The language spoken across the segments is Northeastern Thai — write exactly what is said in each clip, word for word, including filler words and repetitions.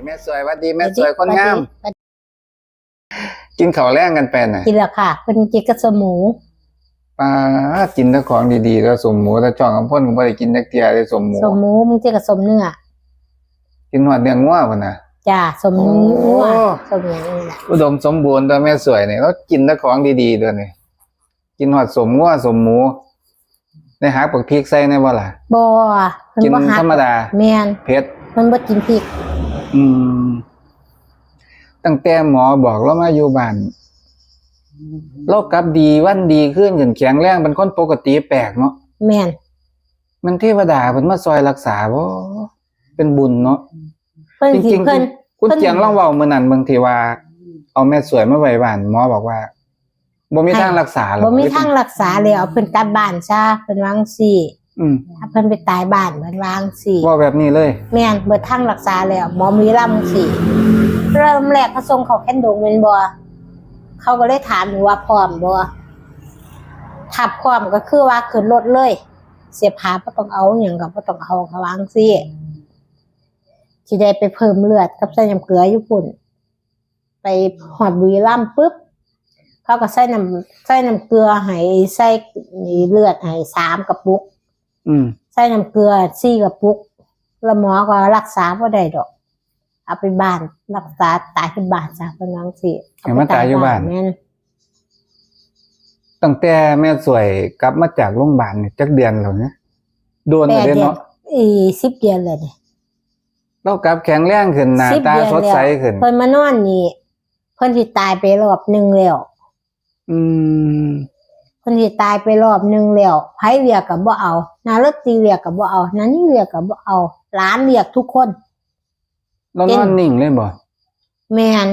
แม่สวย หวัดดี แม่สวย คนงาม หวัดดี กินข้าวแลงกันไปน่ะ กินแล้วค่ะ เพิ่นกินกับส้มหมู ป้าด กินแต่ของดีๆ แล้วส้มหมู แต่ช่องอำพลก็บ่ได้กินจักเทื่อเลยส้มหมู ส้มหมู บางทีก็ส้มเนื้อ กินฮอดเนื้องัวพุ่นน่ะ จ้า ส้มหมู โอ้ งัว ส้มหยังนี่แหละ อุดมสมบูรณ์ตัวแม่สวยนี่ แล้วกินแต่ของดีๆ ตัวนี้ กินฮอดส้มงัวส้มหมู ได้หักบักพริกใส่แน่บ่ล่ะ บ่ เพิ่นบ่ กิน หัก ธรรมดา แม่น เผ็ด เพิ่นบ่กินพริก อืม ตั้งแต่หมอบอกลาวมาอยู่บ้าน ลาวกลับดีวันดีคืนขึ้น แข็งแรงเป็นคนปกติแปลกเนาะ แม่น มันเทวดาเพิ่นมาซอยรักษาบ่ เป็นบุญเนาะ เพิ่น จ สิ ริงๆ เพิ่น คุณ เพิ่น เจียงลองเว้ามื้อนั้น บางทีว่า เอาแม่สวยมาไว้บ้าน หมอบอกว่าบ่มีทางรักษาหรอก บ่มีทางรักษาแล้ว เพิ่นกลับบ้านซะ เพิ่นว่าจั่งซี้ อืม เพิ่นไปตายบ้าน เพิ่นว่าจั่งซี้ เว้าแบบนี้เลย แม่น เบิดทางรักษาแล้ว หมอบุรีรัมย์จั่งซี้ เริ่มแรกเขาส่งเข้าแคนดงแม่นบ่ เขาก็เลยถามหนูว่าพร้อมบ่ ถ้าพร้อมก็คือว่าขึ้นรถเลย เสื้อผ้าบ่ต้องเอา หยังก็บ่ต้องเอา เขาว่าจั่งซี้ สิได้ไปเพิ่มเลือดกับใส่น้ำเกลืออยู่พุ้น ไปฮอดบุรีรัมย์ปุ๊บ เขาก็ใส่น้ำ ใส่น้ำเกลือให้ ใส่เลือดให้สามกระปุก อืม ใส่น้ำเกลือสี่กระปุก แล้วหมอก็รักษาบ่ได้ดอก เอาไปบ้าน รักษาตายที่บ้านซะ เพิ่นว่าจั่งซี้ ให้มาตายอยู่บ้าน แม่น ตั้งแต่แม่สวยกลับมาจากโรงพยาบาลนี่จักเดือนแล้วนะ โดน แป แล้ว ด เด้ เดือน เนาะ อีสิบเดือนแล้วนี่ ลาวกลับแข็งแรงขึ้น หน้า สิบ ตา เดือน สดใส แล้ว ขึ้น เพิ่นมานอนนี่ เพิ่นสิตายไปรอบหนึ่งแล้ว อืม เพิ่นสิตายไปรอบหนึ่งแล้ว ไผเรียกก็บ่เอา นาเลิกตีเรียกก็บ่เอา นานี่เรียกก็บ่เอา หลานเรียกทุกคน ลาวนอนนิ่งเลยบ่ แม่น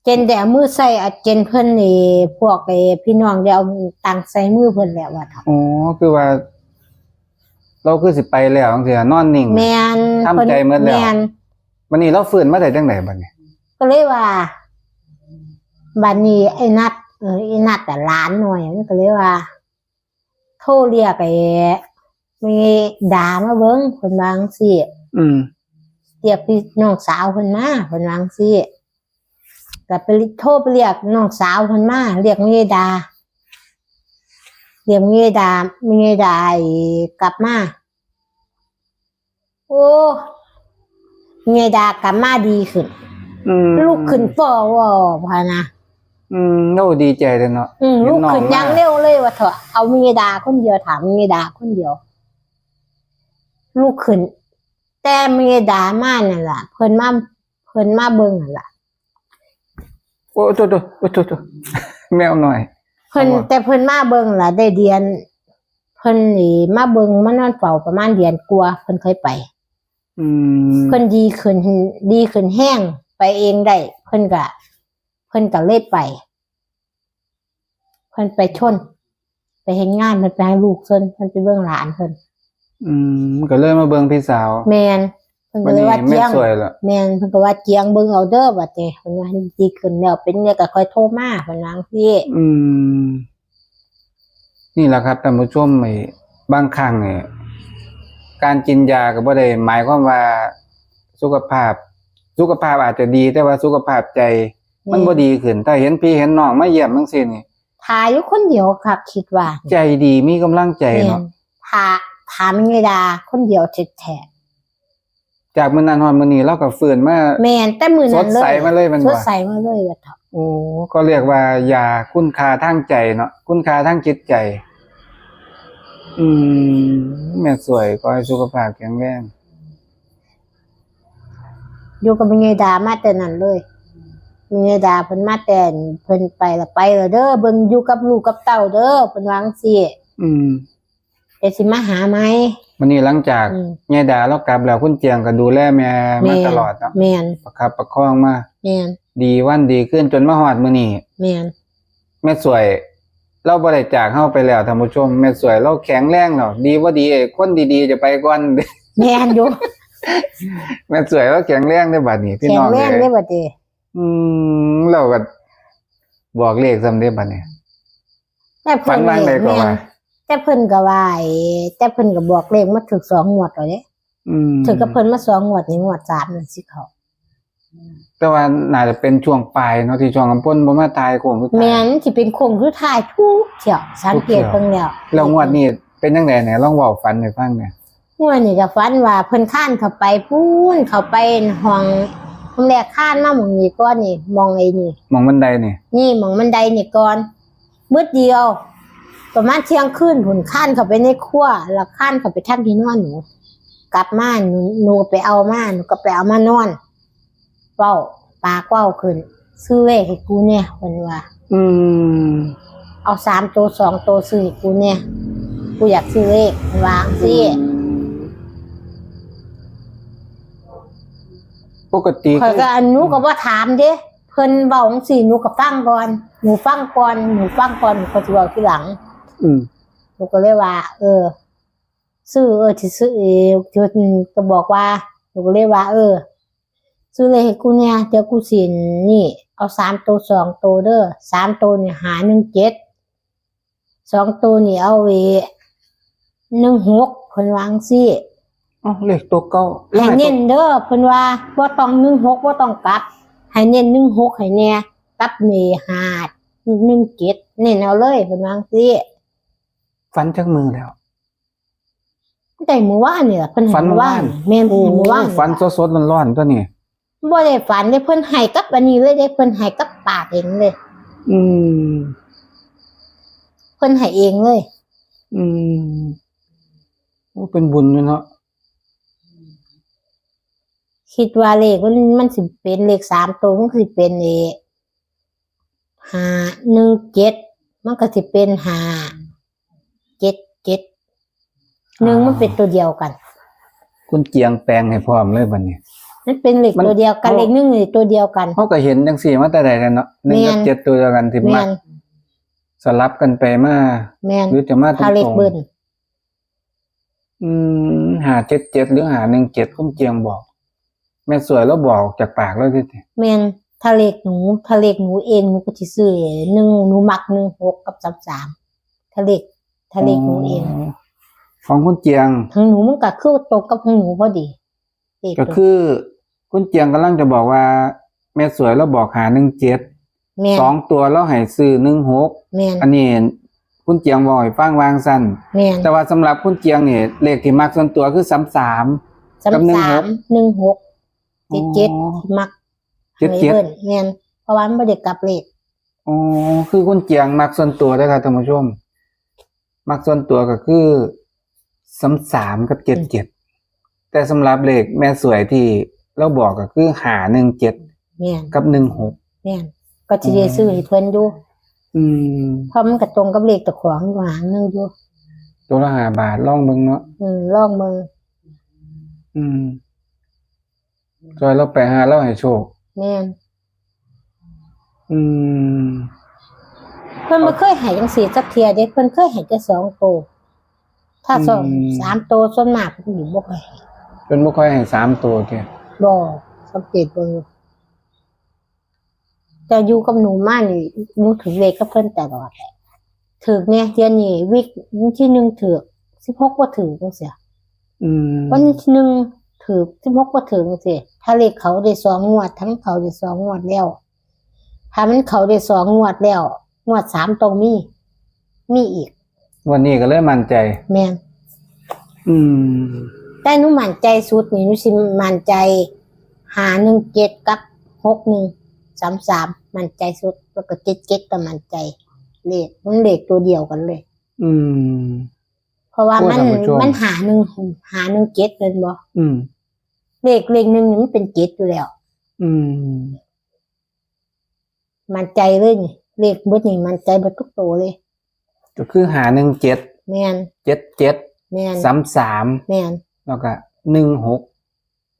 เจนแต่เอามือใส่ อาเจนเพิ่นนี่ พวกไอ้พี่น้องได้เอาตังใส่มือเพิ่นแล้วว่าเถาะ อ๋อ คือว่า ลาวคือสิไปแล้วจังซี่ นอนนิ่ง แม่น ทำใจหมดแล้ว แม่น บัดนี้ลาวฟื้นมาได้จังได๋บัดนี้ ก็เลยว่า บัดนี้ไอ้นัด เออ ไอ้นัดแต่หลานน้อย มันก็เลยว่า โทรเรียกไอ้แม่ดามาเบิ่ง เพิ่นว่าจั่งซี้ อืม เรียกพี่น้องสาวเพิ่นมา เพิ่นว่าจั่งซี้ ก็ไปโทรไปเรียกน้องสาวเพิ่นมา เรียกแม่ดา เรียกแม่ดา แม่ดาไอ้กลับมา โอ้ แม่ดากลับมาดีขึ้น อืม ลุกขึ้นฟ้อวอพะนะ อืม โอ้ ดีใจเลยเนาะ อืม เห็น ลุก น้อง ขึ้น มา อย่างเร็วเลยว่าเถาะ เอาแม่ดาคนเดียว ถามแม่ดาคนเดียว ลุกขึ้น แต่แม่ดามานั่นล่ะ เพิ่นมา เพิ่นมาเบิ่งนั่นล่ะ โอ้โตโตโอ้โตโตแมวน้อย เพิ่น ครับผม แต่เพิ่นมาเบิ่งล่ะ ได้เดือน เพิ่นนี่มาเบิ่ง มานอนเฝ้าประมาณเดือนกว่า เพิ่นค่อยไป อืม เพิ่นดีขึ้น ดีขึ้นแฮง ไปเองได้ เพิ่นก็ เพิ่นก็เลยไป เพิ่นไปชล ไปเฮ็ดงาน เพิ่นไปหาลูกเพิ่น เพิ่นไปเบิ่งหลานเพิ่น อืม ก็เลยมาเบิ่งพี่สาว แม่น เพิ่นก็เลยว่า วันนี้แม่ เจียง สวยล่ะ แม่น เพิ่นก็ว่าเจียงเบิ่งเอาเด้อ บัดนี้ เพิ่นว่าดีขึ้นแล้ว เป็นเนี่ยก็ค่อยโทรมา เพิ่นว่าจั่งซี้ อืม นี่แหละครับท่านผู้ชม ไอ้บางครั้งเนี่ย การกินยาก็บ่ได้หมายความว่าสุขภาพ สุขภาพอาจจะดี แต่ว่าสุขภาพใจ มัน แม่น บ่ดีขึ้น ถ้าเห็นพี่เห็นน้องมาเยี่ยมจังซี่นี่ ถ่าอยู่คนเดียวค่ะ คิดว่า ใจดีมีกำลังใจเนาะ แม่น ถ่า ถ่าแม่ดาคนเดียวแท้ๆ จากมื้อนั้นฮอดมื้อนี้ลาวก็ฟื้นมา แม่น แต่มื้อนั้นเลย สดใสมาเลยแม่นบ่ สดใสมาเลยว่าเถาะ โอ้ ก็เรียกว่ายาคุณค่าทางใจเนาะ คุณค่าทางจิตใจ อืม แม่สวย ขอให้สุขภาพแข็งแรง อยู่กับแม่ดามาแต่นั้นเลย แม่ดาเพิ่นมาแต่เพิ่นไปละไปละเด้อ เบิ่งอยู่กับลูกกับเต้าเด้อ เพิ่นว่าจั่งซี้ อืม เดี๋ยวสิมาหาใหม่ วันนี้หลังจาก อืม ยายดาลาวกลับแล้ว คุณเจียงก็ดูแลแม่มา แม่น ตลอดเนาะ แม่น ประคับประคองมา แม่น ดีวันดีคืนจนมาฮอดมื้อนี้ แม่น แม่สวย ลาวบ่ได้จากเฮาไปแล้วท่านผู้ชม แม่สวยลาวแข็งแรงแล้ว ดีบ่ดี คนดีๆจะไปก่อน แม่นอยู่ แม่สวยลาวแข็งแรงเด้อบัดนี้พี่ แข็ง น้อง แรง เอ้ย เด้อบัดนี้ อืม ลาวก็บอกเลขซ้ำเด้อบัดนี้ แต่เพิ่น ฝันว่าไงก็ว่า แม่น แต่เพิ่นก็ว่าไอ้ แต่เพิ่นก็บอกเลขมาถูกสองงวดแล้วเด้ อืม ถือกับเพิ่นมาสองงวด นี่งวดสามนี่สิเข้า แต่ว่าน่าจะเป็นช่วงปลายเนาะ ที่ช่วงกำปนบ่มาถ่ายโค้งสุดท้าย แม่น สิเป็นโค้งสุดท้ายทุกเที่ยว สังเกตเบิ่งแล้ว ทุกเที่ยว แล้วงวดนี้เป็นจั่งใด๋แหน่ ลองเว้าฝันให้ฟังแหน่ งวดนี้ก็ฝันว่าเพิ่นคานเข้าไปพู้น เข้าไปห้อง เพิ่นแลกคานมาหม่องนี้ก่อนนี่ หม่องไอ้นี่ หม่องบันไดนี่ นี่หม่องบันไดนี่ก่อน มืดเดียว ประมาณเที่ยงคืนพู้น คานเข้าไปในครัว แล้วคานเข้าไปทางที่นอนหนู กลับมา หนู หนูก็ไปเอามา หนูก็ไปเอามานอน เว้า ปากเว้าขึ้น "ซื้อเลขให้กูแหน่" เพิ่นว่า อืม "เอาสามตัว สองตัว ซื้อให้กูแหน่ กูอยากซื้อเลข" เพิ่นว่าจั่งซี้ อืม ปกติ ข้อยก็ อัน หนูก็บ่ถามเด้ เพิ่นเว้าจั่งซี้ หนูก็ฟังก่อน หนูฟังก่อน หนูฟังก่อน หนูก็สิเว้าทีหลัง อืม หนูก็เลยว่า เออ ซื้อ เออ สิซื้อเอง ก็บอกว่า หนูก็เลยว่า เออ ซื้อเลขให้กูแหน่ เดี๋ยวกูสินี่ เอาสามตัว สองตัวเด้อ สามตัวนี่ ห้าหนึ่งเจ็ด สองตัวนี่เอาไว้ หนึ่งหก เพิ่นว่าจั่งซี้ เอ้า เลขตัวเก่า ให้เน้นเด้อ เพิ่นว่า บ่ต้อง หนึ่งหก บ่ต้องกลับ ให้เน้น หนึ่งหก ให้แหน่ กับนี่ ห้าหนึ่งเจ็ด เน้นเอาเลย เพิ่นว่าจั่งซี้ ฝันจักมื้อแล้ว ได้มื้อวานนี่ล่ะ เพิ่นให้ ฝันมื้อวาน มื้อวาน แม่น โอ้ เพิ่นให้มื้อวานนี่ล่ะ ฝันสดๆร้อนๆตัวนี้ บ่ได้ฝันเด้ เพิ่นให้กับอันนี้เลยเด้ เพิ่นให้กับปากเองเลย อืม เพิ่นให้เองเลย อืม โอ้ เป็นบุญอยู่เนาะ คิดว่าเลขมัน มันสิเป็นเลขสามตัว มันสิเป็นเอ ห้าหนึ่งเจ็ด มันก็สิเป็น ห้าเจ็ดเจ็ด หนึ่ง อ่า มันเป็นตัวเดียวกัน คุณเจียงแปลงให้พร้อมเลยบัดนี้ มันเป็นเลข มัน ตัวเดียวกัน เฮา เลขหนึ่งนี่ตัวเดียวกัน เฮาก็เห็นจั่งซี้มาแต่ใดแล้วเนาะ หนึ่งกับ แม่น เจ็ด ตัวเดียวกันที่มัก แม่น สลับกันไปมา แม่น หรือจะมาตรงๆ ถ้าเลขเบิ้ล อืม ห้าเจ็ดเจ็ด หรือ ห้าหนึ่งเจ็ด คุณเจียงบอก แม่สวยลาวบอกจากปากลาวติ แม่น ถ้าเลขหนู ถ้าเลขหนูเอง หนูก็สิซื้อ หนึ่ง หนูมัก หนึ่งหก กับ สามสาม ถ้าเลข ถ้าเลขหนูเอง อ๋อ ของคุณเจียง ของหนูมันก็คือตรงกับของหนูพอดี เลข ก็คือ คุณเจียงกำลังจะบอกว่า แม่สวยลาวบอก ห้าหนึ่งเจ็ด แม่น สองตัวลาวให้ซื้อ หนึ่งหก แม่น อันนี้คุณเจียงบอกให้ฟังว่าจั่งซั้น แม่น แต่ว่าสำหรับคุณเจียงนี่ เลขที่มักส่วนตัวคือ สามสาม กับ หนึ่งหก สามสาม หนึ่งหก เจ็ดเจ็ด อ๋อ ที่มัก เจ็ดเจ็ด ให้เบิ้ล แม่น เพราะว่ามันบ่ได้กลับเลข อ๋อ คือคุณเจียงมักส่วนตัวเด้อครับท่านผู้ชม มักส่วนตัวก็คือ สามสาม กับ เจ็ดเจ็ด แต่สำหรับเลขแม่สวยที่ลาวบอกก็คือ ห้าหนึ่งเจ็ด แม่น กับ หนึ่งหก แม่น ก็สิได้ซื้อให้เพิ่นอยู่ อืม เพราะมันก็ตรงกับเลขเจ้าของอยู่หางหนึ่งอยู่ ตัวละห้าบาท ลองเบิ่งเนาะ อืม ลองเบิ่ง อืม ซอยลาวไป หาลาวให้โชค แม่น อืม เพิ่นบ่เคยให้จั่งซี้จักเทื่อเด้ เพิ่นเคยให้แต่สองตัว ถ้าสอง อืม สามตัวส่วนมากเพิ่นบ่ค่อยให้ เพิ่นบ่ค่อยให้สามตัวติ บ่ สังเกตเบิ่ง แต่อยู่กับหนูมานี่ หนูถืกเลขกับเพิ่นตลอดแหละ ถืกแหน่ เทื่อนี้วิก วันที่หนึ่งถืก สิบหกบ่ถืกจั่งซี้ อืม วันที่หนึ่งถืก สิบหกบ่ถืกจั่งซี้ ถ้าเลขเขาได้สองงวด ทั้งเขาได้สองงวดแล้ว ถ้ามันเขาได้สองงวดแล้ว งวดสามต้องมี มีอีก งวดนี้ก็เลยมั่นใจ แม่น อืม แต่หนูมั่นใจสุดนี่ หนูสิมั่นใจ ห้าหนึ่งเจ็ด กับ หกหนึ่ง สามสาม มั่นใจสุด แล้วก็ เจ็ดเจ็ด ก็มั่นใจ เลข มันเลขตัวเดียวกันเลย อืม เพราะว่ามัน โอ้ ท่านผู้ชม มัน ห้าหนึ่ง ห้าหนึ่งเจ็ด แม่นบ่ อืม เลข เลขหนึ่งนี่มันเป็นเจ็ดอยู่แล้ว อืม มั่นใจเลยนี่ เลขเบิดนี่มั่นใจเบิดทุกตัวเลย ก็คือ ห้าหนึ่งเจ็ด แม่น เจ็ดเจ็ด แม่น สามสาม แม่น แล้วก็ หนึ่งหก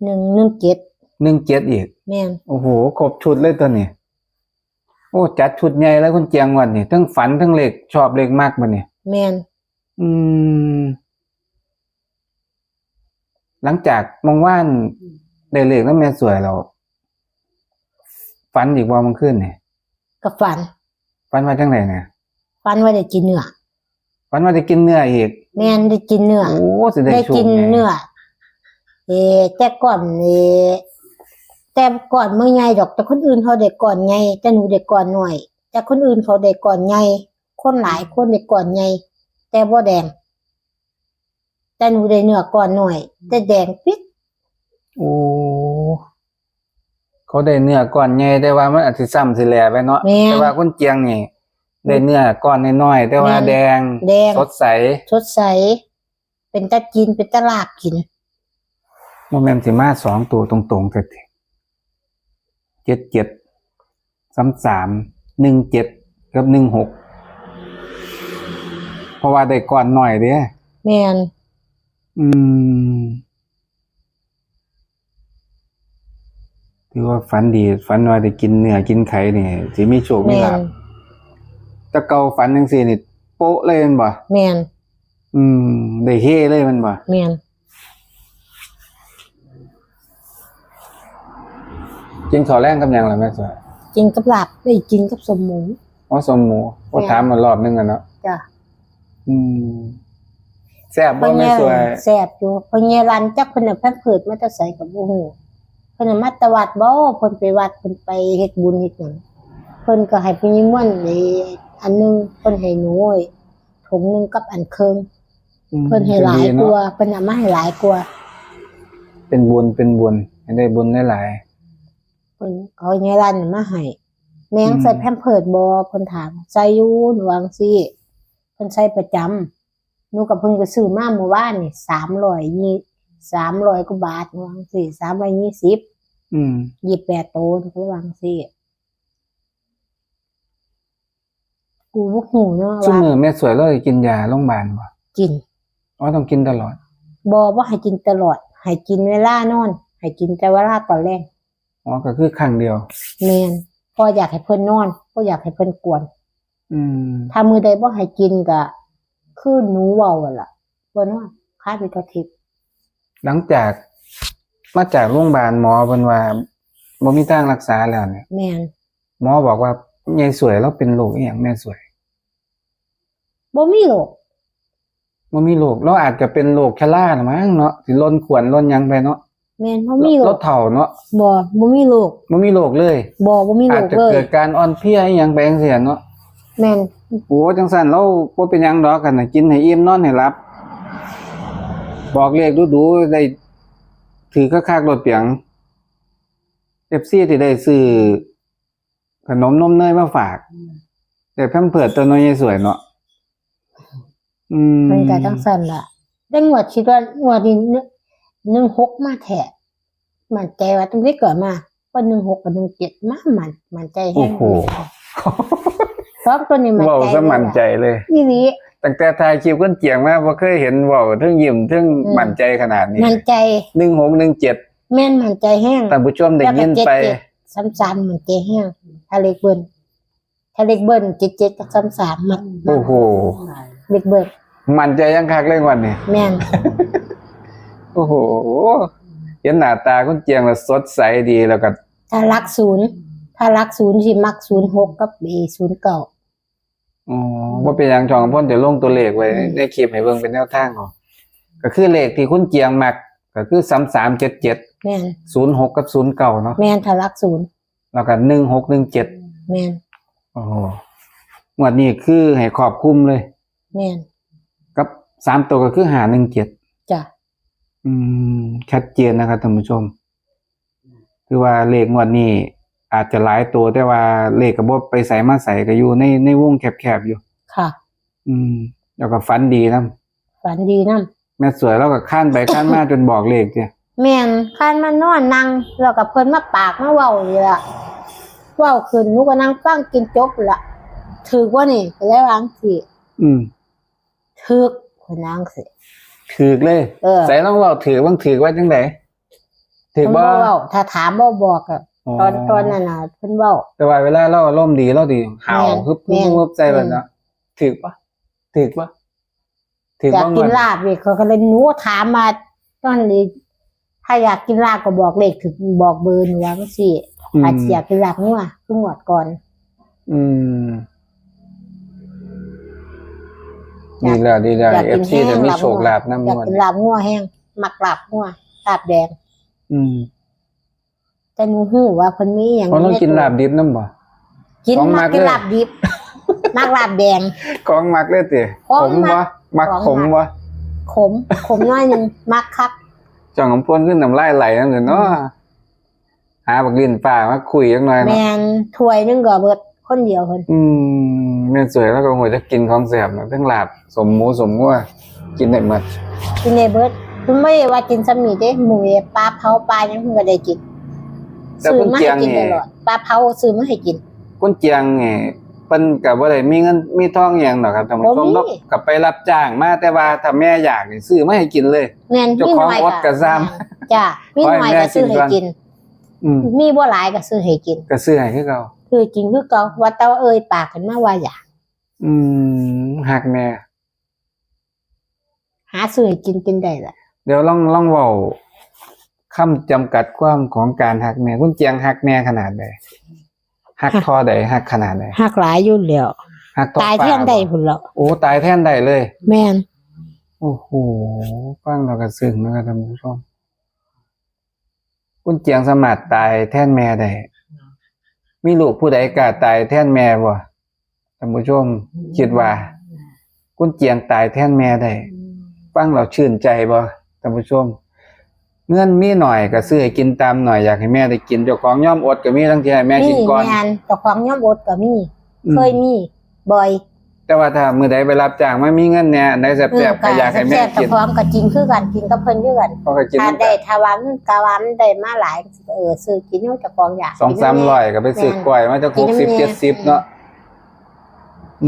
หนึ่ง หนึ่งเจ็ด หนึ่งเจ็ด อีก แม่น โอ้โห ครบชุดเลยตัวนี้ โอ้ จัดชุดใหญ่เลยคุณเจียงงวดนี้ ทั้งฝันทั้งเลขชอบเลขมักบัดนี้ แม่น อืม หลังจากเมื่อวานได้เลขนำแม่สวยแล้ว ฝันอีกบ่เมื่อคืนนี่ ก็ฝัน ฝันว่าจั่งใด๋นะ ฝันว่าได้กินเนื้อ ฝันว่าได้กินเนื้ออีก แม่น ได้กินเนื้อ โอ้ สิได้ ได้กิน โชคใหญ่ เนื้อ เออ แต่ก่อนนี่ แต่ก่อนบ่ใหญ่ดอก แต่คนอื่นเขาได้ก้อนใหญ่ แต่หนูได้ก้อนน้อย แต่คนอื่นเขาได้ก้อนใหญ่ คนหลายคนได้ก้อนใหญ่ แต่บ่แดง แต่หนูได้เนื้อก้อนน้อย แต่แดงปิ๊ด โอ้ เขาได้เนื้อก้อนใหญ่ แต่ว่ามันอาจสิซ้ำสิแหล่ไปเนาะ แม่น แต่ว่าคนเจียงนี่ ได้เนื้อก้อนน้อยๆ แต่ว่า แม่น แดง แดง สดใส สดใส เป็นตากิน เป็นตาลาบกิน บ่แม่นสิมาสองตัวตรงๆ แท้ๆ เจ็ดเจ็ด สามสาม หนึ่งเจ็ด กับ หนึ่งหก เพราะว่าได้ก้อนน้อยเด้ แม่น อืม ถือว่าฝันดี ฝันว่าได้กินเนื้อกินไข่นี่ สิมีโชคมีลาภ แม่น แต่เก่าฝันจังซี่นี่ โป๊ะเลยแม่นบ่ แม่น อืม ได้เฮเลยแม่นบ่ แม่น กินข้าวแลงกับหยังล่ะแม่สวย กินกับลาบ เอ้ย กินกับส้มหมู อ๋อ ส้มหมู โอ้ แม่น ถามมารอบนึงแล้วเนาะ จ้ะ อืม แซ่บบ่แม่สวย แซ่บอยู่ พ่อใหญ่รันจักเพิ่นเอาแพมเพิร์สมาแต่ไสก็บ่ฮู้ เพิ่นเอามาแต่วัดบ่ เพิ่นไปวัด เพิ่นไปเฮ็ดบุญเฮ็ดหยัง เพิ่นก็ให้พ่อใหญ่ม่วนนี่อันหนึง เพิ่นให้หนูถุงหนึงกับอันเคิ่ง อืม เพิ่นให้หลายกว่า เพิ่นเอามาให้หลายกว่า เป็นบุญ เป็นบุญ ให้ได้บุญหลาย เพิ่นเอายายรันมาให้ แม่ง อืม ใส่แพมเพิร์สบ่ เพิ่นถาม ใส่อยู่ หนูว่าจั่งซี้ เพิ่นใส่ประจำ หนูก็เพิ่งไปซื้อมาเมื่อวานนี่ สามร้อย ยี่ สามร้อยกว่าบาท หนูว่าจั่งซี้ สามร้อยยี่สิบ อืม ยี่สิบแปดโต หนูก็เลยว่าจั่งซี้ กูบ่ฮู้เนาะ ซุ ว่า มื้อแม่สวยลาวได้กินยาโรงพยาบาลบ่ กิน อ๋อ ต้องกินตลอด บ่ บ่ให้กินตลอด ให้กินเวลานอน ให้กินแต่เวลาตอนแลง อ๋อ ก็คือครั้งเดียว แม่น พ่ออยากให้เพิ่นนอน บ่อยากให้เพิ่นกวน อืม ถ้ามื้อใดบ่ให้กินก็ คือหนูเว้าหั่นล่ะ บ่นอน คาไปกระทิบ หลังจากมาจากโรงพยาบาล หมอเพิ่นว่าบ่มีทางรักษาแล้วเนี่ย แม่น หมอบอกว่า ยายสวยลาวเป็นโรคอีหยังแม่สวย บ่มีโรค บ่มีโรค ลาวอาจจะเป็นโรคชราละมั้งเนาะ สิหล่นขวนหล่นหยังไปเนาะ แม่น บ่มีโร ลาว ค เฒ่าเนาะ บ่ บ่มีโรค บ่มีโรคเลย บ่ บ่มีโร อาจ ค จะ เลย เกิดการอ่อนเพลียอีหยังไปจังซี่เนาะ แม่น โอ้ จังซั่นลาวบ่เป็นหยังดอก คันน่ะกินให้อิ่มนอนให้หลับ บอกเลขดูๆ ได้ถือคักๆ โลดเปียง เอฟซี ที่ได้ซื้อขนมนมเนยมาฝาก ได้แพมเพิร์สตัวน้อยยายสวยเนาะ อืม มันก็จังซั่นล่ะ แต่งวดคิดว่างวดนี้ หนึ่งหกมาแท้ มั่นใจว่าตั้งแต่เกิดมา ว่าหนึ่งหกกับหนึ่งเจ็ดมา มั่น มั่นใจแฮง โอ้โห สองตัวนี้มั่นใจ เว้าซะมั่นใจเลย อีหลี ตั้งแต่ถ่ายคลิปคนเจียงมาบ่เคยเห็นเว้าเทิงยิ้มเทิง อืม มั่นใจขนาดนี้ มั่นใจ หนึ่งหก หนึ่งเจ็ด แม่นมั่นใจแฮง ท่านผู้ชมได้ยินไป แล้วก็เจ็ดเจ็ด สามสาม มั่นใจแฮง ถ้าเลขเบิ้ล ถ้าเลขเบิ้ล เจ็ดเจ็ด กับ สามสาม มัน โอ้โห เลขเบิ้ล มั่นใจยังคักเลยวันนี้ แม่น โอ้โห เห็นหน้าตาคนเจียงแล้วสดใสดี แล้วก็ ถ้าหลักศูนย์ ถ้าหลักศูนย์สิมัก ศูนย์หก กับ เอ ศูนย์เก้า อ๋อ บ่เป็นหยัง ช่องพลจะลงตัวเลขไว้ อืม ในคลิปให้เบิ่งเป็นแนวทางเอา ก็คือเลขที่คนเจียงมัก ก็คือ สามสามเจ็ดเจ็ด แม่น ศูนย์หก กับ ศูนย์เก้า เนาะ แม่น ถ้าหลักศูนย์ แล้วก็ หนึ่งหก หนึ่งเจ็ด แม่น โอ้โห งวดนี้คือให้ครอบคลุมเลย แม่น กับสามตัวก็คือ ห้าหนึ่งเจ็ด จ้ะ อืม ชัดเจนนะครับท่านผู้ชม คือว่าเลขงวดนี้อาจจะหลายตัว แต่ว่าเลขก็บ่ไปไสมาไส ก็อยู่ใน ในวงแคบๆอยู่ ค่ะ อืม แล้วก็ฝันดีนำ ฝันดีนำ แม่สวยลาวก็คานไปคานมาจนบอกเลขเตี้ย แม่น คานมานอนนั่ง แล้วก็เพิ่นมาปากมาเว้าอยู่ล่ะ เว้าขึ้น หนูก็นั่งฟังกินจบละ ถืกบ่นี่ ก็เลยว่าจั่งซี้ อืม ถืก เพิ่นว่าจั่งซี้ ถืกเลย เออ ใส่ลองเว้าถืกบ้าง ถืกว่าจังได๋ ถืกบ่ เพิ่นบ่เว้า ถ้าถามบ่บอกอะ อ๋อ ตอน ตอนนั้นน่ะ เพิ่นเว้า แต่ว่าเวลาลาวอารมณ์ดีลาวสิเห่า แม่น ฮึบ แม่น ฮึบใส่เพิ่นเนาะ ถืกบ่ ถืกบ่ ถืก อยาก บ่ กิน งวด ลาบนี่ เขาก็เลย หนูถามมา ตอนนี้ ถ้าอยากกินลาบก็บอกเลข ถืกบอกเบอร์หนูว่าจั่งซี้ อืม อาจสิอยากกินลาบงัว คืองวดก่อน อืม อยาก ดีแล้ว ดีแล้ว อยากกิน เอฟซี แฮง จะมีโชคลาภนำ อยาก งวด กินลาบงัวแฮง มักลาบงัว ลาบแดง อืม แต่หนูฮู้ว่าเพิ่นมีหยัง เพราะต้องกินลาบดิบนำบ่ กิน ของมั มั ก กกิน เลย ลาบดิบ มักลาบแดง ของมักเลยติ ของ ขม มัก บ่ มัก ของ ขม มัก บ่ ขม ขมน้อยหนึง มักคัก จ่องกำพลขึ้นน้ำลายไหลนั่นเลยเนาะ อืม หาบักลิ้นป้ามาคุยจักหน่อยเนาะ แม่น ถ้วยหนึงก็เบิดคนเดียวเพิ่น อืม แม่สวยแล้วก็หัวจะกินของแซ่บเนาะ ทั้งลาบ สมหมู สมงัว กินได้หมด กินได้เบิด เพิ่นบ่ได้ว่ากินซ้ำนี่เด้ หมูปลาเผาปลาหยังเพิ่นก็ได้กิน แต่ ซื้อ คน มา เจีย ให้ ง กิน นี่ ตลอด ปลาเผาซื้อมาให้กิน คนเจียงนี่ เพิ่นก็บ่ได้มีเงิน มีทองหยังดอกครับ ท่านผู้ชม บ่มี เนาะ ก็ไปรับจ้างมา แต่ว่าถ้าแม่อยากนี่ซื้อมาให้กินเลย แม่น เจ้า มี ของ น้อย อด ก็ ก็ซ้ำ จ้ะ มีน้อยก็ซื้อให้กิน อืม มีบ่หลายก็ซื้อให้กิน ก็ซื้อให้คือเก่า ซื้อกินคือเก่า ว่าแต่ว่าเอ่ยปากขึ้นมาว่าอยาก อืม ฮักแม่ หาซื้อให้กินกินได้ล่ะ เดี๋ยวลอง ลองเว้าคำจำกัดความของการฮักแม่ คุณเจียงฮักแม่ขนาดใด ฮักเท่าใด ฮักขนาดใด ฮักหลายอยู่แล้ว ฮักเท่า ตายแทนได้พุ่นแล้ว โอ้ ตายแทนได้เลย แม่น โอ้โห ฟังแล้วก็ซึ้งนะครับท่านผู้ชม คุณเจียงสามารถตายแทนแม่ได้ มีลูกผู้ใดกล้าตายแทนแม่บ่ ท่านผู้ชม คิดว่า คุณเจียงตายแทนแม่ได้ ฟังแล้วชื่นใจบ่ ท่านผู้ชม เงินมีหน่อยก็ซื้อให้กินตามหน่อย อยากให้แม่ได้กิน เจ้าของยอมอดก็มี ทั้งที่ให้แม่ มี กินก่อน แม่น เจ้าของยอมอดก็มี อืม เคยมี บ่อย แต่ว่าถ้ามื้อใดไปรับจ้างมามีเงินแหน่ อันใดแซ่บๆ เออ ก็อยากให้แม่ แซ่บๆ กิน เจ้าของก็กินคือกัน กินกับเพิ่นคือกัน เพราะก็กิน ถ้าได้ ถ้าว่าเงินกะว่ามันได้มาหลาย เออ ซื้อกินอยู่เจ้าของอยาก สองสามร้อยก็ไปซื้อกล้วยมาจัก กิน หกสิบ แม่ เจ็ดสิบเนาะ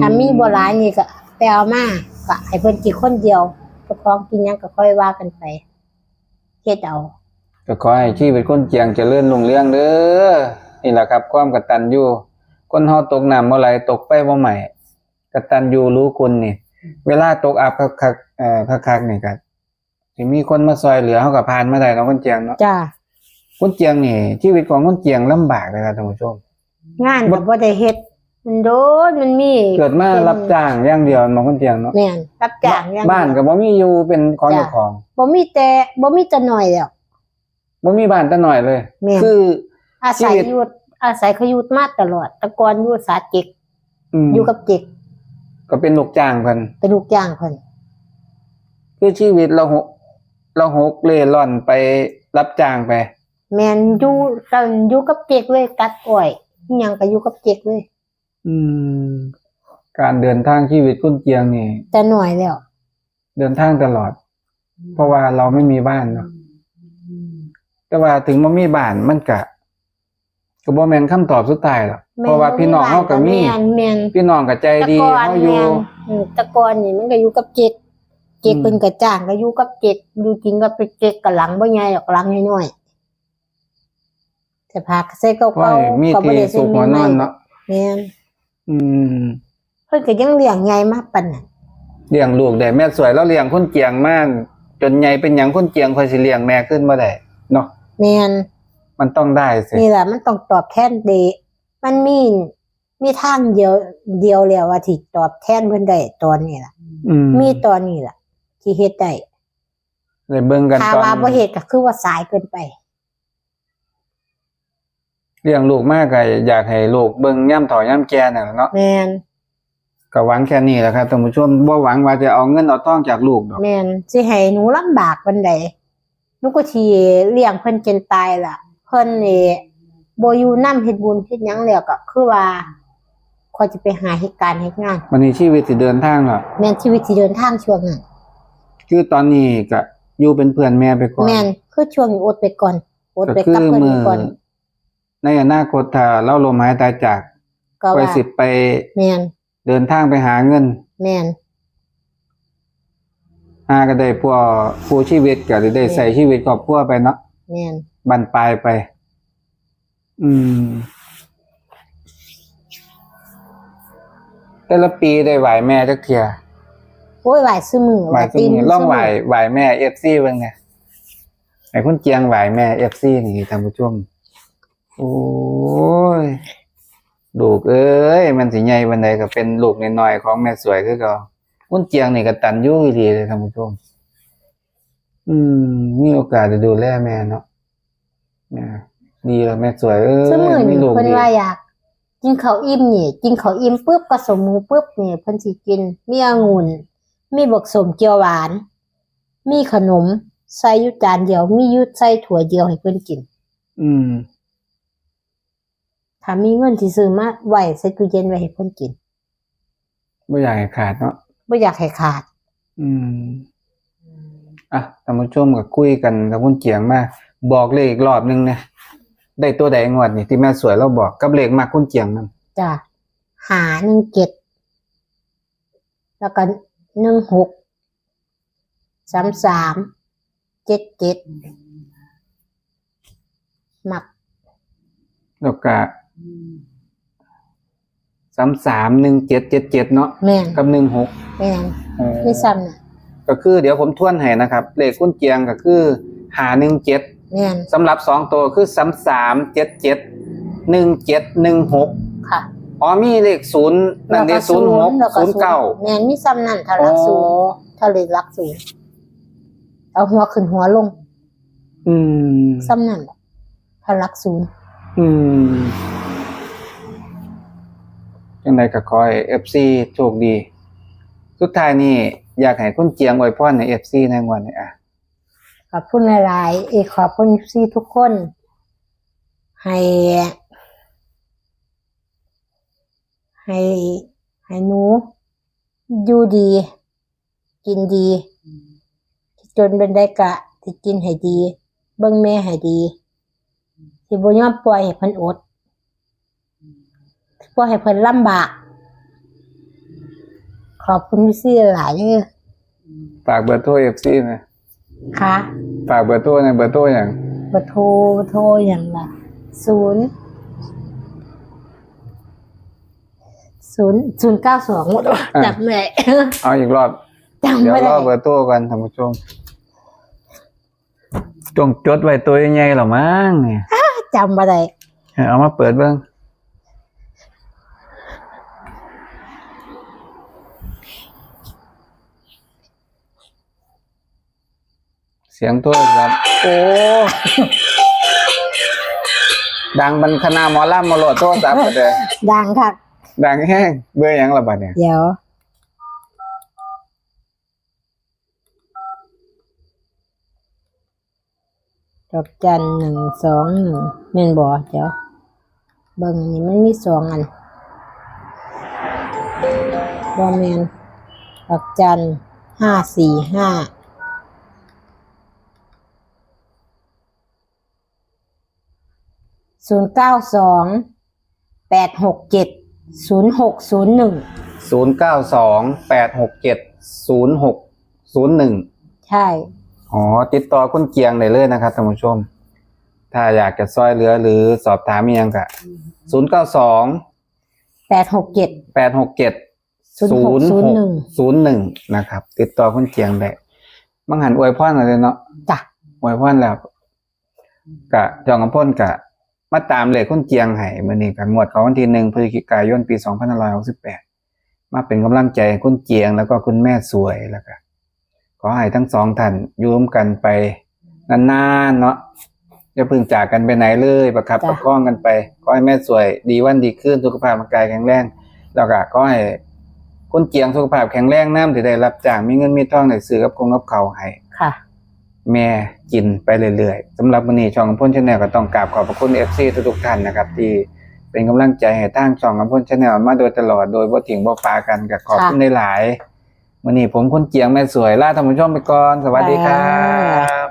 ถ้ามีบ่หลายนี่ก็ไปเอามา ก็ให้เพิ่นกินคนเดียว เจ้าของกินหยังก็ค่อยว่ากันไป เฮ็ดเอา ก็ขอให้ชีวิตคนเจียงเจริญรุ่งเรืองเด้อ นี่แหละครับ ความกตัญญู คนเฮาตกน้ำบ่ไหล ตกไฟบ่ไหม้ กตัญญูรู้คุณนี่ เวลาตกอับคักๆ เอ่อ คักๆ นี่ก็สิมีคนมาซอยเหลือ เฮาก็ผ่านมาได้เนาะ คุณเจียงเนาะ จ้า คุณเจียงนี่ ชีวิตของคุณเจียงลำบากเลยครับท่านผู้ชม งานก็บ่ได้เฮ็ด มันโดน มันมี เกิดมา เป็น รับจ้างอย่างเดียวเนาะ คุณเจียงเนาะ แม่น รับจ้างอย่างเดียว บ้านก็บ่มีอยู่เป็นของ จ้ะ เจ้าของ บ่มีแต่ บ่มีแต่น้อยแล้ว บ่มีบ้านแต่น้อยเลย แม่น คือ อาศัย ชีวิต อยู่ อาศัยเขาอยู่มาตลอด แต่ก่อนอยู่สาเจ็ก อืม อยู่กับเจ็ก ก็เป็นลูกจ้างเพิ่น เป็นลูกจ้างเพิ่น คือชีวิตเราหก เราหกเร่ร่อนไปรับจ้างไป แม่น อยู่ ตอนอยู่กับเจ็กเลย ตัดอ้อยอิหยังก็อยู่กับเจ็กเลย อืม การเดินทางชีวิตคุณเจียงนี่ แต่น้อยแล้ว เดินทางตลอด เพราะว่าเราไม่มีบ้านเนาะ แต่ว่าถึงบ่มีบ้านมันกะ ก็บ่แม่นคำตอบสุดท้ายหรอก แม่น เพราะว่าพี่น้องเฮาก็มี แม่น แม่น พี่น้องก็ใจดี แต่ก่อน เฮาอยู่ แม่น อืม แต่ก่อนนี่มันก็อยู่กับเจ็ก เจ็ก อืม เพิ่นก็จ้างก็อยู่กับเจ็ก อยู่กินกับเจ็ก ก็หลังบ่ใหญ่หรอก หลังน้อยๆ แต่พาใส่เก่าๆ ว่ามี ก็บ่ได้ ที่ซุกหัวนอนเนาะ แม่น อืม เพิ่นก็ยังเลี้ยงใหญ่มาปานนั้น เลี้ยงลูกได้ แม่สวยแล้วเลี้ยงคุณเจียงมาจนใหญ่เป็นหยังคุณเจียงค่อยสิเลี้ยงแม่ขึ้นบ่ได้เนาะ แม่น มันต้องได้สิ นี่แหละมันต้องตอบแทนเด้ มันมี มีทางเดียว เดียวแล้วว่าที่ตอบแทนเพิ่นได้ตอนนี้ล่ะ อืม มีตอนนี้ล่ะ ที่เฮ็ดได้ ได้เบิ่งกัน ถ้า ตอน ว่าบ่เฮ็ดก็คือว่าสายเกินไป เลี้ยงลูกมาก็อยากให้ลูกเบิ่งยามเฒ่า ยามแก่นั่นแหละเนาะ แม่น ก็หวังแค่นี้แหละครับท่านผู้ชม บ่หวังว่าจะเอาเงินเอาทองจากลูกดอก แม่น สิให้หนูลำบากปานใด หนูก็สิเลี้ยงเพิ่นจนตายล่ะ เพิ่นนี่บ่อยู่นำเฮ็ดบุญเฮ็ดหยังแล้วก็คือว่า ข้อยจะไปหาเฮ็ดการเฮ็ดงาน วันนี้ชีวิตสิเดินทางแล้ว แม่น ชีวิตสิเดินทางช่วงนั้น คือตอนนี้ก็อยู่เป็นเพื่อนแม่ไปก่อน แม่น คือช่วงนี้อดไปก่อน อดไปกับเพิ่นไปก่อน ก็คือมื้อ ในอนาคตถ้าเราล้มหายตายจาก ก็ ไป ว่า สิไป แม่น เดินทางไปหาเงิน แม่น หาก็ได้พวกคู่ชีวิตก็ได้ แม่น ใช้ชีวิตครอบครัวไปเนาะ แม่น บั้นปลายไป อืม แต่ละปีได้ไหว้แม่จักเทื่อ โอ้ย ไหว้ซุมื้อ ไหว้ซุมื้อ ไหว้ ลองไหว้ ไหว้แม่ เอฟซี เบิ่งแหน่ ให้คุณเจียงไหว้แม่ เอฟซี นี่ท่านผู้ชม โอ้ย ลูกเอ้ย มันสิใหญ่ปานใดก็เป็นลูกน้อยๆของแม่สวยคือเก่า คุณเจียงนี่กตัญญูอีหลีเลยท่านผู้ชม อืม มีโอกาสได้ดูแลแม่เนาะ แม่ ดีแล้วแม่สวยเอ้ย ซุมื้อนี้ มีลูก เพิ่น ดี ว่าอยากกินข้าวอิ่มนี่ กินข้าวอิ่มปุ๊บก็สมหมูปุ๊บนี่ เพิ่นสิกิน มีองุ่น มีบักส้มเขียวหวาน มีขนม ใส่อยู่จานเดียว มีอยู่ใส่ถ้วยเดียวให้เพิ่นกิน อืม ถ้ามีเงินสิซื้อมาไว้ใส่ตู้เย็นไว้ให้เพิ่นกิน บ่อยากให้ขาดเนาะ บ่อยากให้ขาด อืม อ่ะ ท่านผู้ชมก็คุยกันกับคุณเจียงมา บอกเลขอีกรอบนึงนะ ได้ตัวใดงวดนี่ที่แม่สวยเราบอก กับเลขมักคุณเจียงนั่น จ้ะ ห้าหนึ่งเจ็ด แล้วก็ หนึ่งหก สามสาม เจ็ดเจ็ด มัก แล้วก็ สามสาม หนึ่งเจ็ด เจ็ดเจ็ด เนาะ แม่น กับ หนึ่งหก แม่น เออ มีซ้ำน่ะ ก็คือเดี๋ยวผมทวนให้นะครับ เลขคุณเจียงก็คือ ห้าหนึ่งเจ็ด แม่น สำหรับสองตัวคือ สามสาม เจ็ดเจ็ด หนึ่งเจ็ด หนึ่งหก ค่ะ อ๋อ มีเลขศูนย์นั่นเด้ แล้วก็ ศูนย์หก แล้วก็ ศูนย์เก้า ศูนย์ แม่น มีซ้ำนั่น ถ้าหลักศูนย์ อ๋อ ถ้าเลขหลักศูนย์ เอาหัวขึ้นหัวลง อืม ซ้ำนั่นแหละ ถ้าหลักศูนย์ อืม จังใดก็ขอให้ เอฟซี โชคดี สุดท้ายนี่อยากให้คุณเจียงอวยพรให้ เอฟซี ในงวดนี้อ่ะ ขอบคุณหลายๆ เอย ขอบคุณ เอฟซี ทุกคน ให้ ให้ ให้หนู อยู่ดี กินดี จนปานใดกะสิกินให้ดี เบิ่งแม่ให้ดี สิบ่ยอมปล่อยให้เพิ่นอด บ่ให้เพิ่นลำบาก ขอบคุณ เอฟซี หลายๆ เด้อ ฝากเบอร์โทร เอฟซี นะ ค่ะ ฝากเบอร์โทรนะ เบอร์โทรหยัง เบอร์โทร เบอร์โทรหยังล่ะ ศูนย์ ศูนย์ ศูนย์เก้าสอง หมด อ่ะ จำไม่ได้ เอาอีกรอบ จำไม่ได้ เดี๋ยวรอเบอร์โทรกัน ท่านผู้ชม ต้องจดไว้ตัวใหญ่ๆ หรอมั้งเนี่ย จำบ่ได้ เอามาเปิดเบิ่ง เสียงโทรศัพท์ โอ้ ดังเป็นคณะหมอลำมาโหลดโทรศัพท์กันเลย ดังคัก ดังแฮง เบอร์หยังล่ะบัดเนี่ย เดี๋ยว ดอกจัน หนึ่งสองหนึ่ง แม่นบ่ เดี๋ยว เบิ่งนี่มันมีสองอัน บ่แม่น ดอกจัน ห้าสี่ห้า ศูนย์เก้าสอง แปดหกเจ็ด ศูนย์หกศูนย์หนึ่ง ศูนย์เก้าสอง แปดหกเจ็ด ศูนย์หกศูนย์หนึ่ง ใช่ อ๋อ ติดต่อคุณเจียงได้เลยนะครับท่านผู้ชม ถ้าอยากจะซอยเหลือหรือสอบถามอิหยังก็ ศูนย์เก้าสอง แปดหกเจ็ด แปดหกเจ็ด ศูนย์หกศูนย์หนึ่ง ศูนย์หนึ่ง นะครับ ติดต่อคุณเจียงได้ มังหันอวยพรอะไรเนาะ จ้ะ อวยพรแล้ว กะ จองกำพลกะ มาตามเลขคุณเจียงให้ มื้อนี้กะงวดของวันที่หนึ่ง พฤศจิกายน ปี สองพันห้าร้อยหกสิบแปด มาเป็นกำลังใจให้คุณเจียงแล้วก็คุณแม่สวย แล้วก็ ขอให้ทั้งสองท่านอยู่ร่วมกันไปนานๆ เนาะ อย่าเพิ่งจากกันไปไหนเลย ประคับ จ้ะ ประคองกันไป ขอให้แม่สวยดีวันดีคืน สุขภาพร่างกายแข็งแรง แล้วก็ขอให้คุณเจียงสุขภาพแข็งแรงนำ ที่ได้รับจ้าง มีเงินมีทอง ได้ซื้อกับคงกับข้าวให้ ค่ะ แม่กินไปเรื่อยๆ สำหรับมื้อนี้ช่องกำพล Channel ก็ต้องกราบขอบพระคุณ เอฟซี ทุกๆ ท่านนะครับ ที่เป็นกำลังใจให้ทางช่องกำพล Channel มาโดยตลอด โดยบ่ทิ้งบ่ปากัน ก็ขอบคุณ ค่ะ หลายๆ มื้อนี้ผมคุณเจียงแม่สวยลาท่านผู้ชมไปก่อน สวัสดีครับ บ๊ายบาย